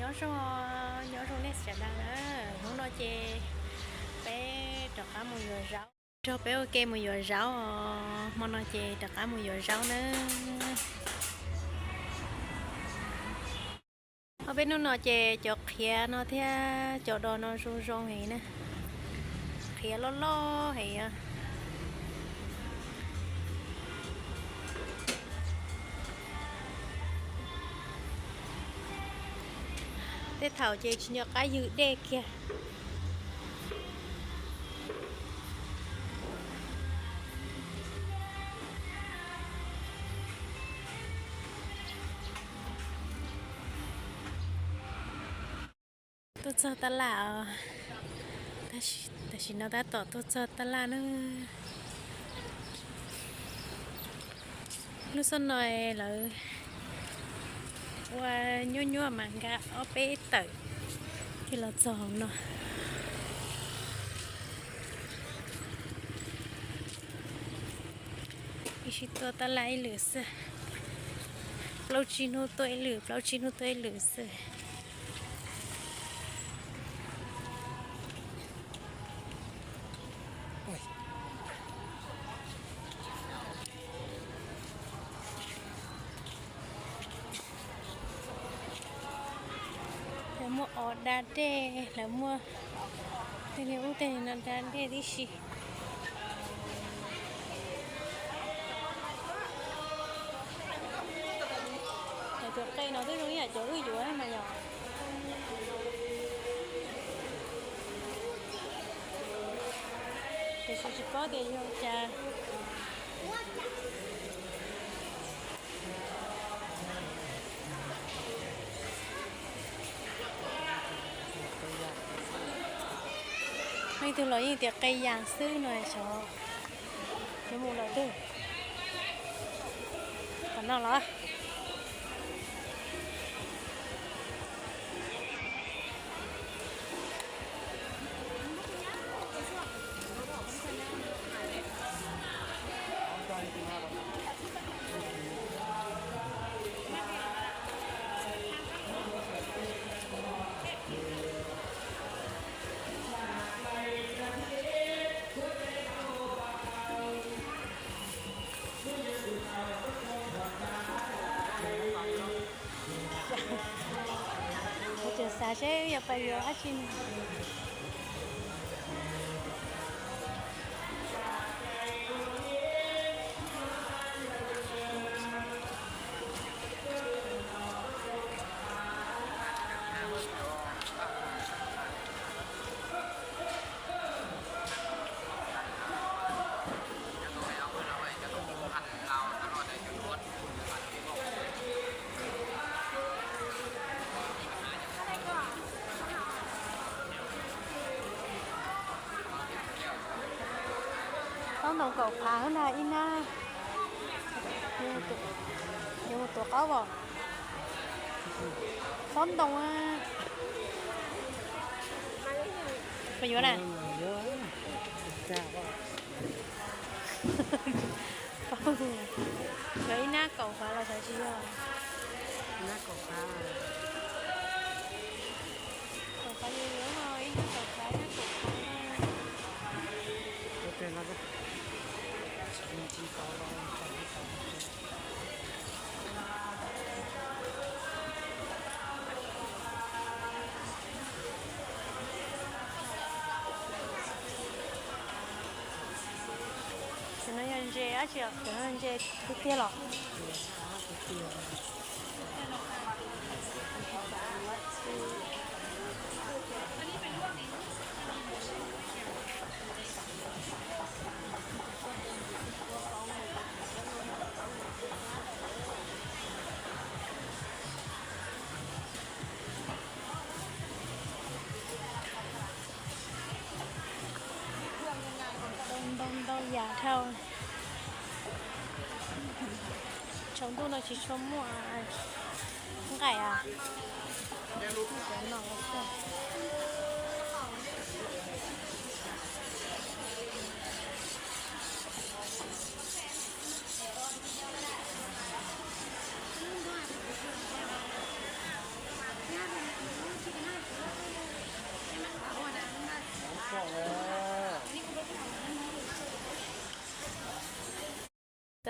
Nyob zoo, nyob zoo nej sawv daws na. Hnub no ces peb rov qab mus yuav zaub. Nrog peb ua ke mus yuav zaub os. Hmo no ces rov qab mus yuav zaub na. Ob peb hnub no ces cov qhiav no thiab cov dos no zoo zoo heev na. Qhiav loj loj heev os. Tej thaum ces tsis nco qab ywg dej kiag. Tuaj txog tab laj os. Tam sim no tab tom tuaj txog tab laj na. Lub xub no lawv ua nyuaj nyuaj mas nkag ob peb tawm thiaj los txog hauv no. Ib sij tuaj tab laj ib lwm xwb. Plaub tsib hnub tuaj ib lwm, plaub tsib hnub tuaj ib lwm xwb. Lawv muaj os da dej, lawv muaj tej niag ub tej niag no da dej tib si. Cov qe no twb zoo ib yam cov wb yuav mas yom. Tiam sis tsis paub tias yog cas. Leej twg los yeej tias qe yas xwb no xyov yuav mus lawm twg. Tom no los. Tseem xav seb yog pais yuav dab tsi. Taub ntoo kaum phav na ib nab. Yuav mus tuav qaub os. Taub ntoo. Puas yuav na? Yog ib nab kaum phav los xyov tsis yog. Kaum phav yuav yuav, ib nab kaum phav, ib nab kaum phav. Cov no yog ntses dab tsi os? Cov no ntses tiag tiag los? Ntau ntau yam dhau. Tsaus ntuj no tsis tshua muaj nqaij as.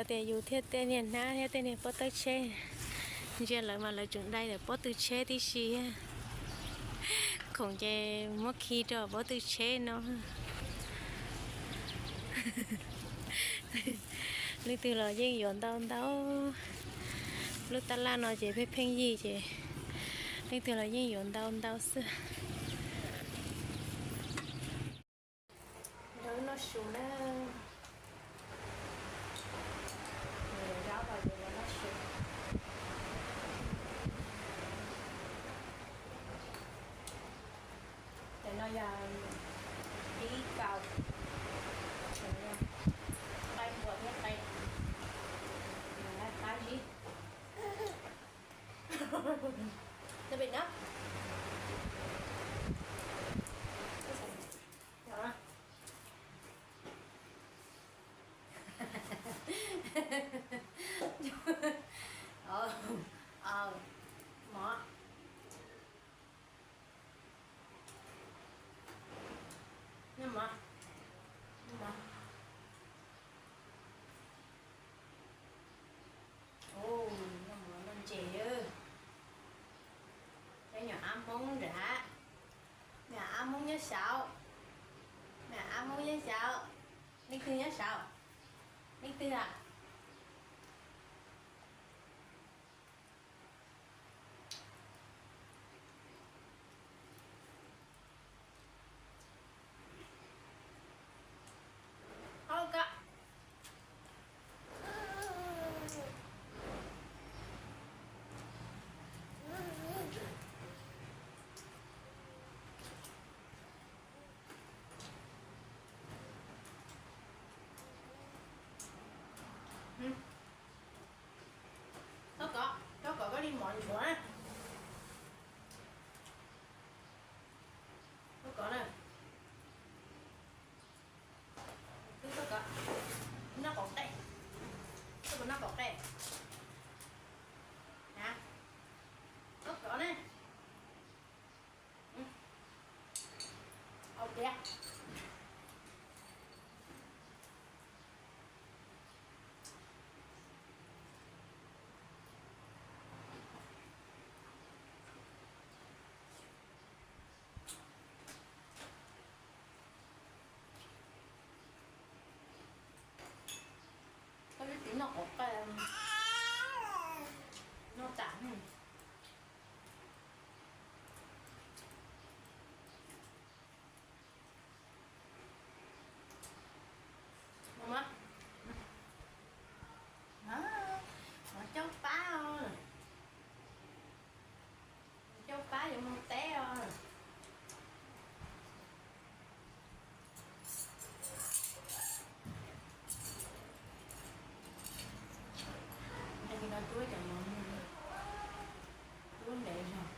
Tias yus thiab tej niag hnab thiab tej niag pob tawb tsheb, ntsia lawv mas lawv tseem dai ntawm pob tw tsheb tib si. Khoom ces muab khi rau pob tw tsheb no. Leej twg los yeej yuav ntau ntau. Lub tab laj no ces pheej pheej yig ces leej twg los yeej yuav ntau ntau xwb. Nrog wb noj su na. Zaub los ces los noj su. Ntawm no yog dib kaus, qe npua thiab qe, qab zib. Tao pem no. Mov. Noj mov. Noj mov. Ua, noj mov noj ntses. Peb nyuam ab Hmoob nram hav, nyuam ab Hmoob nyob saud, nyuam ab Hmoob nyob saud. Leej twg nyob saud? Leej twg os? Ua koj. Txhob kov, txhob kov koj li mov ntsuav na. Txhob kov na. Txhob kov. Noj qauv qej. Txhob kov noj qauv qej. Na. Txhob kov na. Au tiag. Koj twb tsis noj qauv qej, noj tas. Mov caub pab os. Caub pab yuav mus teb os. Li no cuab cov mov, cuab ntev zog.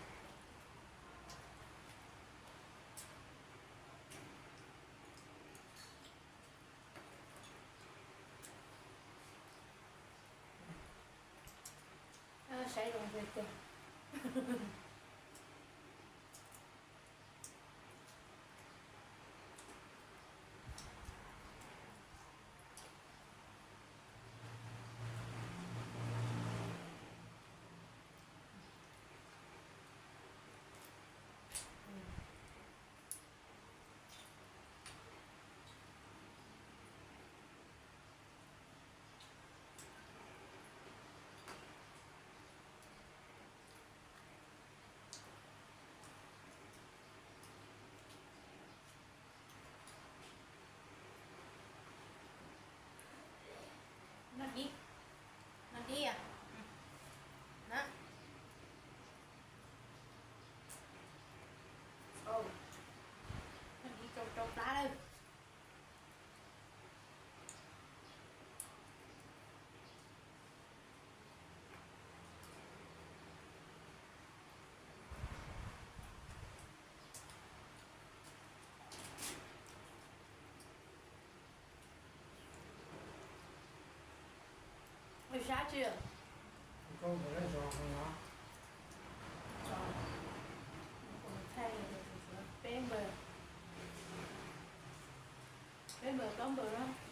Saib zoo tiag tiag. Noj dib, noj dib os. Noj dib rau rau plab lawm. Sab tsi? Peb npawg, peb npawg plaub npawg.